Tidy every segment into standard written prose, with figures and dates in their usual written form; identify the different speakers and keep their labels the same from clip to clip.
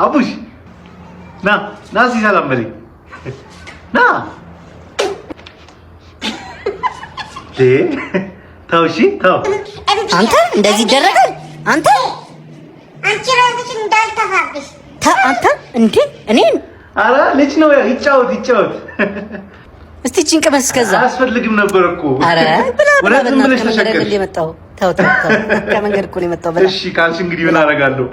Speaker 1: አቡሽ፣ ና ና፣ እስኪ ሰላም በለኝ፣ ና። ተው፣ እሺ ተው።
Speaker 2: አንተ እንደዚህ ይደረጋል? አንተ
Speaker 3: አንቺ ራስሽ እንዳልተፋብሽ።
Speaker 2: አንተ እንዴ እኔን
Speaker 1: ኧረ ልጅ ነው፣ ይጫወት ይጫወት።
Speaker 2: እስቲ ቺን ቅመስ እስከዛ።
Speaker 1: አያስፈልግም ነበር እኮ።
Speaker 2: ኧረ ብላ ብላ።
Speaker 1: እውነት ዝም ብለሽ
Speaker 2: በእናትህ ከመንገድ
Speaker 1: ተሸከምሽ።
Speaker 2: የመጣው፣ ተው ተው ተው፣ ከመንገድ እኮ ነው የመጣው። ብላ።
Speaker 1: እሺ ካልሽ እንግዲህ ምን አደርጋለሁ?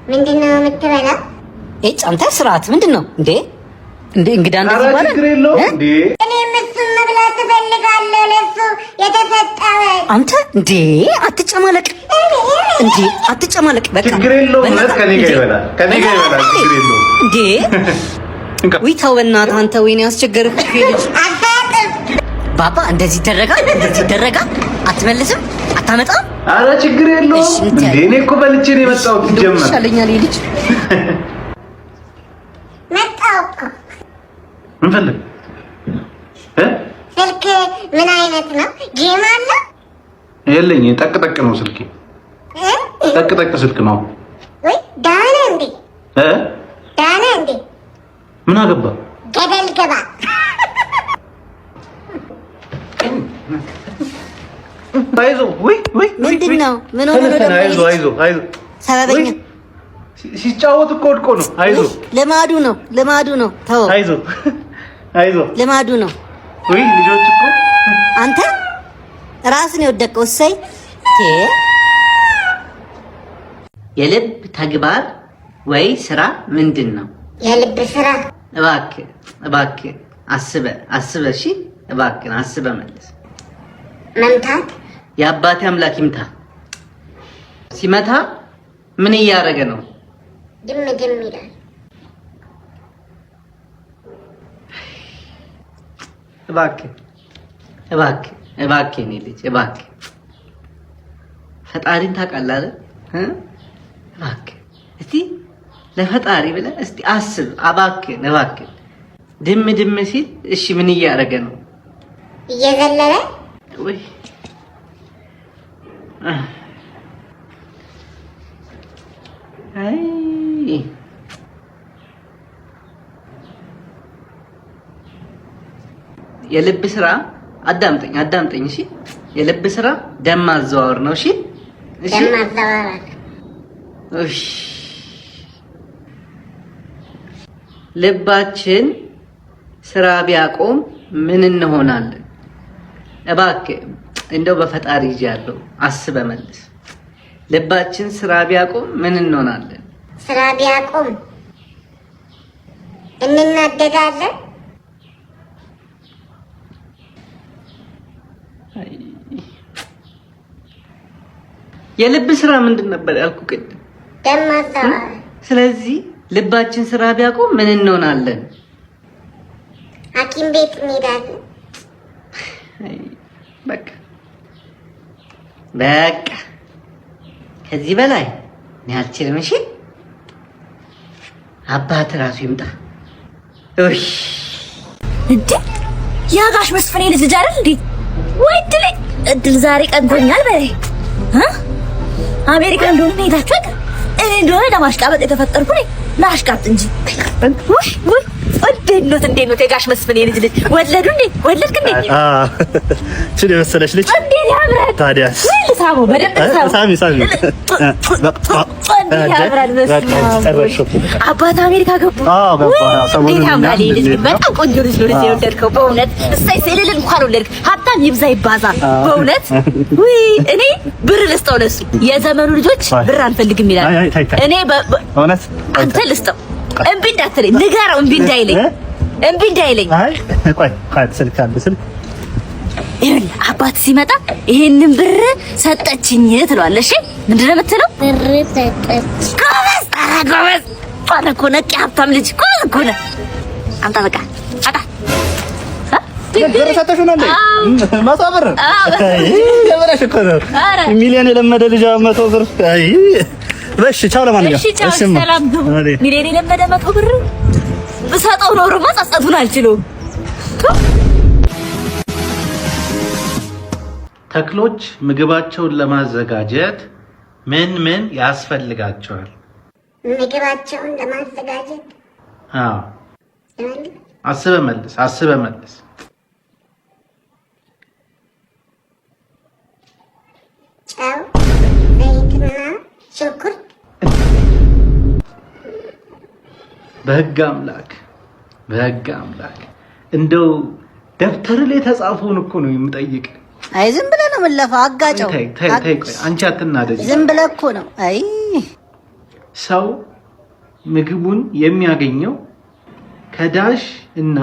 Speaker 3: ምንድን ነው የምትበላው?
Speaker 2: እጭ አንተ፣ ስርዓት ምንድን ነው እንዴ? እንዴ እንግዳ እንደዚህ
Speaker 1: ኧረ
Speaker 2: ይባላል?
Speaker 1: ችግር የለውም
Speaker 2: እ?
Speaker 1: እንዴ።
Speaker 3: እኔም እሱን መብላት እፈልጋለሁ። ለሱ የተሰጠውን።
Speaker 2: አንተ እንዴ፣ አትጨማለቅ እንዴ፣ አትጨማለቅ። በቃ
Speaker 1: ችግር የለውም። እውነት
Speaker 2: በእናትህ
Speaker 1: ከኔ ጋር
Speaker 2: እንዴ!
Speaker 1: ይበላል፣ ከኔ ጋር ይበላል። ችግር የለውም።
Speaker 2: እንዴ ውይ ተው በእናትህ አንተ፣ ወይኔ አስቸገርክ እኮ ይሄ ልጅ።
Speaker 3: አታውቅም።
Speaker 2: ባባ እንደዚህ ይደረጋል? እንደዚህ ይደረጋል? አትመልስም? አታመጣም?
Speaker 1: ኧረ ችግር የለውም።
Speaker 2: እሺ፣
Speaker 1: እንዴ እኔ እኮ በልቼ ነው የመጣሁት
Speaker 2: እንደው
Speaker 1: ሲጀመር።
Speaker 2: ይሻለኛል ይሄ ልጅ።
Speaker 3: መጣሁ እኮ።
Speaker 1: ምን ፈለግ እ?
Speaker 3: ስልክ ምን አይነት ነው? Game አለ?
Speaker 1: የለኝ፣ ጠቅ ጠቅ ነው ስልኬ።
Speaker 3: እ?
Speaker 1: ጠቅ ጠቅ ስልክ ነው።
Speaker 3: ወይ ዳነ እንዴ?
Speaker 1: እ?
Speaker 3: ዳነ እንዴ?
Speaker 1: ምን አገባ?
Speaker 3: ገደል ግባ።
Speaker 1: አይዞህ፣ ወይ ወይ።
Speaker 2: ምንድን ነው? ምን ሆኖ ነው ደግሞ?
Speaker 1: አይዞህ አይዞህ አይዞህ።
Speaker 2: ሰበበኛ።
Speaker 1: ወይ፣ ሲጫወት እኮ ወድቆ ነው። አይዞህ።
Speaker 2: ልማዱ ነው፣ ልማዱ ነው። ተው።
Speaker 1: አይዞህ አይዞህ።
Speaker 2: ልማዱ ነው።
Speaker 1: ወይ ልጆች እኮ።
Speaker 2: አንተ ራስን የወደቀው፣ እሰይ።
Speaker 4: የልብ ተግባር ወይ ስራ ምንድን ነው?
Speaker 3: የልብ ስራ?
Speaker 4: እባክህ እባክህ፣ አስበ አስበ፣ እሺ እባክህን አስበ መልስ።
Speaker 3: መምታት።
Speaker 4: የአባቴ አምላክ ይምታ። ሲመታ ምን እያደረገ ነው?
Speaker 3: ድም ድም ይላል።
Speaker 4: እባክህ እባክህ እባክህ፣ የኔ ልጅ እባክህ፣ ፈጣሪን ታውቃለህ አይደል? እ? እባክህ እስቲ ለፈጣሪ ብለህ እስቲ አስብ። እባክህን እባክህን፣ ድም ድም ሲል እሺ ምን እያደረገ ነው?
Speaker 3: እየዘለለ።
Speaker 4: ወይ አይ፣ የልብ ስራ፣ አዳምጠኝ አዳምጠኝ፣ እሺ የልብ ስራ ደም ማዘዋወር ነው። እሺ እሺ።
Speaker 3: ደም ማዘዋወር።
Speaker 4: እሺ፣ ልባችን ስራ ቢያቆም ምን እንሆናለን? እባክህ እንደው በፈጣሪ ይዣለሁ፣ አስበህ መልስ። ልባችን ስራ ቢያቆም ምን እንሆናለን?
Speaker 3: ስራ ቢያቆም እንናደዳለን።
Speaker 4: አይ፣ የልብ ስራ ምንድን ነበር ያልኩህ ቅድም?
Speaker 3: ደም ማዘዋወር።
Speaker 4: ስለዚህ ልባችን ስራ ቢያቆም ምን እንሆናለን?
Speaker 3: ሐኪም ቤት እንሄዳለን።
Speaker 4: አይ፣ በቃ በቃ፣ ከዚህ በላይ እኔ አልችልም። እሺ አባት ራሱ ይምጣ። እሺ።
Speaker 5: እንዴ፣ ያ ጋሽ መስፍኔ ልጅ ልጅ አይደል እንዴ? ወይ እድሌ፣ እድል ዛሬ ቀንቶኛል። በላይ እ አሜሪካ እንደሆነ መሄዳችሁ አይቀር፣ እኔ እንደሆነ ለማሽቃበጥ የተፈጠርኩ ነኝ። ላሽቃብጥ እንጂ። ውይ ውይ፣ እንዴት ነው እንዴት ነው የጋሽ መስፍኔ ልጅ ልጅ ወለዱ እንዴ? ወለድክ እንዴ?
Speaker 6: ችን የመሰለች ልጅ።
Speaker 5: እንዴት ያምራል!
Speaker 6: ታዲያስ።
Speaker 5: ውይ ልሳመው በደንብ ልሳመው።
Speaker 6: ሳሚ ሳሚ።
Speaker 5: እንዴት ያምራል! በስመ አብ። አባት አሜሪካ ገቡ።
Speaker 6: አዎ ገባ።
Speaker 5: ውይ እንዴት ያምራል! ይሄ ልጅ ግን በጣም ቆንጆ ልጅ ነው። ልጅ የወለድከው በእውነት እሰይ፣ ስልል እንኳን ወለድክ። ሀብታም ይብዛ ይባዛ። በእውነት ውይ እኔ ብር ልስጠው ለሱ። የዘመኑ ልጆች ብር አንፈልግም ይላል።
Speaker 6: አይ፣ አይ፣ ታይ፣ ታይ።
Speaker 5: እኔ
Speaker 6: እውነት
Speaker 5: አንተ ልስጠው፣ እምቢ እንዳትለኝ ንገረው፣ እምቢ እንዳይለኝ፣ እምቢ እንዳይለኝ።
Speaker 6: አይ ቆይ ቆይ፣ ስልክ አለ ስልክ።
Speaker 5: ይኸውልህ አባት ሲመጣ ይሄንን ብር ሰጠችኝ ትለዋለህ። እሺ ምንድን ነው የምትለው?
Speaker 3: ብር ሰጠች።
Speaker 5: ጎበዝ! ኧረ ጎበዝ! ኧረ እኮ ነቅ የሀብታም ልጅ፣ ጎበዝ እኮ ነህ። አምጣ በቃ አምጣ።
Speaker 6: ብር ሰጠሽው ነው እንዴ? 100 ብር የበላሽ እኮ ነው።
Speaker 5: ኧረ።
Speaker 6: ሚሊዮን የለመደ ልጅ 100 ብር። አይ እሺ ቻው። ለማንኛውም
Speaker 5: እሺ ቻው፣ ሰላም ግቡ። ሚሊዮን የለመደ 100 ብር ብሰጠው ኖሮማ ጸጸቱን አልችለውም።
Speaker 1: ተክሎች ምግባቸውን ለማዘጋጀት ምን ምን ያስፈልጋቸዋል?
Speaker 3: ምግባቸውን ለማዘጋጀት።
Speaker 1: አዎ፣ አስበህ መልስ፣ አስበህ መልስ።
Speaker 3: ጨው፣ ዘይትና ሽንኩርት።
Speaker 1: በህግ አምላክ፣ በህግ አምላክ፣ እንደው ደብተር ላይ የተጻፈውን እኮ ነው የምጠይቅ።
Speaker 2: አይ ዝም ብለህ ነው የምንለፋው። አጋጨው።
Speaker 1: ተይ ተይ ተይ፣ ቆይ አንቺ አትናደጂ።
Speaker 2: ዝም ብለህ እኮ ነው። አይ
Speaker 1: ሰው ምግቡን የሚያገኘው ከ dash እና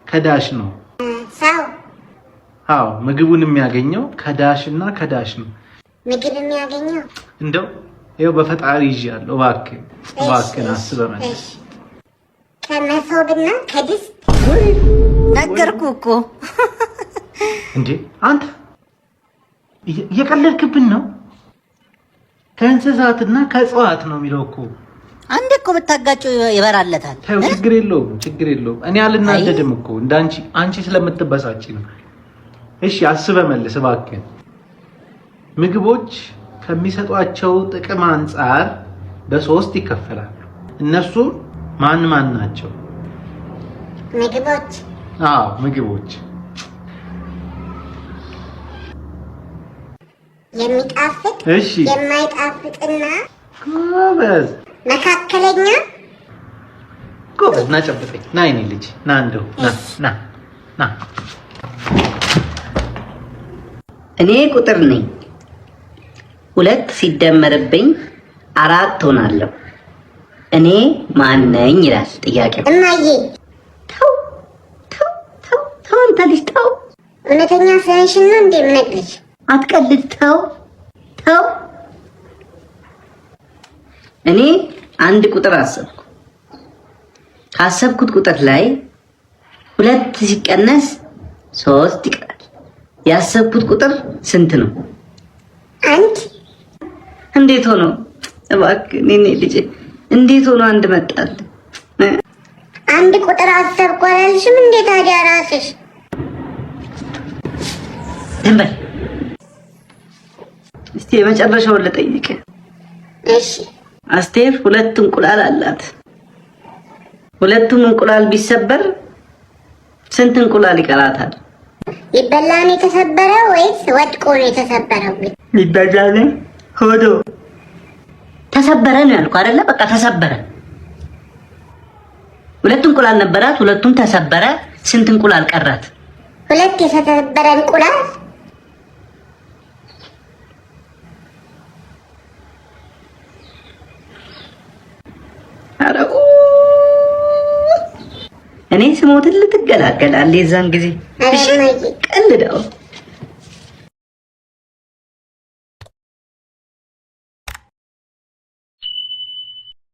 Speaker 1: ከ dash ነው።
Speaker 3: ሰው
Speaker 1: አዎ፣ ምግቡን የሚያገኘው ከ dash እና ከ dash ነው።
Speaker 3: ምግብ የሚያገኘው
Speaker 1: እንደው ይኸው በፈጣሪ ይዣለሁ። እባክህ እባክህን አስበህ መልስ።
Speaker 3: ከመሶብና ከድስት።
Speaker 2: ነገርኩህ እኮ።
Speaker 1: እንዴ አንተ እየቀለድክብን ነው። ከእንስሳትና ከእጽዋት ነው የሚለው እኮ።
Speaker 2: አንዴ እኮ ብታጋጨው ይበራለታል።
Speaker 1: ተይው፣ ችግር የለውም ችግር የለውም። እኔ አልናደድም እኮ እንዳንቺ፣ አንቺ ስለምትበሳጭ ነው። እሺ አስበህ መልስ እባክህን። ምግቦች ከሚሰጧቸው ጥቅም አንጻር በሶስት ይከፈላሉ። እነሱም ማን ማን ናቸው?
Speaker 3: ምግቦች
Speaker 1: አዎ ምግቦች
Speaker 3: የሚጣፍጥ፣
Speaker 1: እሺ
Speaker 3: የማይጣፍጥና
Speaker 1: ጎበዝ
Speaker 3: መካከለኛ።
Speaker 1: ጎበዝ። ና ጨብጠኝ። ና የኔ ልጅ ና፣ እንደው ና ና ና።
Speaker 4: እኔ ቁጥር ነኝ። 2 ሲደመርብኝ 4 ሆናለሁ። እኔ ማን ነኝ ይላል ጥያቄው።
Speaker 3: እማዬ።
Speaker 4: ተው ተው ተው ተው፣ አንተ ልጅ ተው።
Speaker 3: እውነተኛ ስምሽን ነው እንዴ የምነግርሽ?
Speaker 4: አትቀልድ። ተው ተው። እኔ አንድ ቁጥር አሰብኩ። ካሰብኩት ቁጥር ላይ 2 ሲቀነስ 3 ይቀራል። ያሰብኩት ቁጥር ስንት ነው?
Speaker 3: 1።
Speaker 4: እንዴት ሆኖ እባክህ እኔ ልጄ እንዴት ሆኖ 1 መጣል?
Speaker 3: አንድ ቁጥር አሰብኩ አላልሽም እንዴ ታዲያ ራስሽ?
Speaker 4: ዝም በል። እስቲ የመጨረሻውን ልጠይቅ።
Speaker 3: እሺ።
Speaker 4: አስቴር 2 እንቁላል አላት። ሁለቱም እንቁላል ቢሰበር ስንት እንቁላል ይቀራታል?
Speaker 3: ሊበላ ነው የተሰበረው ወይስ ወድቆ ነው የተሰበረው?
Speaker 4: ሊበላ ነው ሆዶ ተሰበረ ነው ያልኩህ አይደለ? በቃ ተሰበረ። 2 እንቁላል ነበራት፣ ሁለቱም ተሰበረ። ስንት እንቁላል ቀራት?
Speaker 3: 2 የተሰበረ እንቁላል።
Speaker 4: ኧረ እኔ ስሞትልህ ትገላገላለህ የዛን ጊዜ። እሺ ቀልደው።